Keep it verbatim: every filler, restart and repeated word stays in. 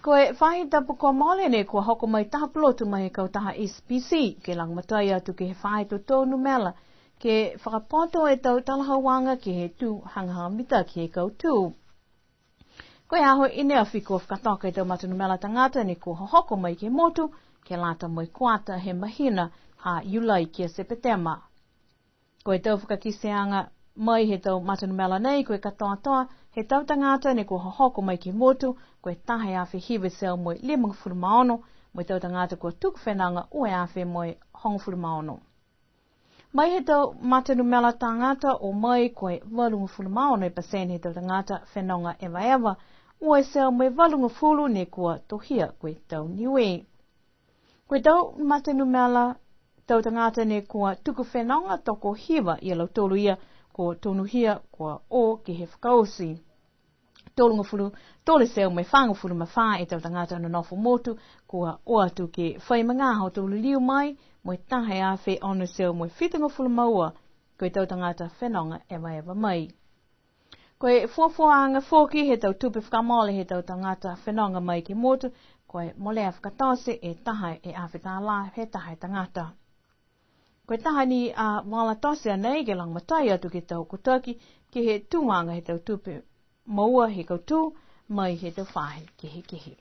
Ko e faahi tapu kua mole nei kua hoko mai taha pulotu mai he kautaha S P C, ke lagomatai atu ke he faahi totou numela, ke fakapoto e tau talahauaga ke he tū hagahaga mitaki he kautū. Ko e aho i ne afi kua fakatoka e tau matanumela tagata ne kua hohoko mai ke he motu, ke lata mo e kuata he mahina ha Iulai ki a Sepetema. Ko e tau fakakiteaga mai he tau matanumela nei, ko e katoatoa he tau tagata ne kua hohoko mai ke he motu, ko e taha e afe hiva e teau mo e limagofulu ma ono, mo e tau tagata kua tuku fenoga ua e afe mo e hogofulu ma ono. Mai he tau matanumela tagata o mai ko e valugofulu ma ono e pasene he tau tagata fenoga evaeva, ua e teau mo e valugofulu ne kua tohia ko e tau Niue. Ko e tau matanumela tau tagata ne kua tuku fenoga tokohiva ia lautolu ia kua tonuhia kua o ke he fakaoti. Tolugofulu, tolu e teau mo e fagofulu ma fā e tau tagata nonofo motu kua o atu ke fai magaaho to liliu mai, mo e taha e afe ono e teau mo e fitugofulu ma ua ko e tau tagata fenoga evaeva mai. Ko e fuafuaaga foki he tau tupe fakamole he tau tagata fenoga mai ke he motu, ko e molea fakatote e taha e afe tālā he taha e tagata. Ko e taha ni a vala tote a nei ke lagomatai atu ke he tau kotaki ke he tuaga he tau tupe moua he kautū mai he tau faahi kehekehe.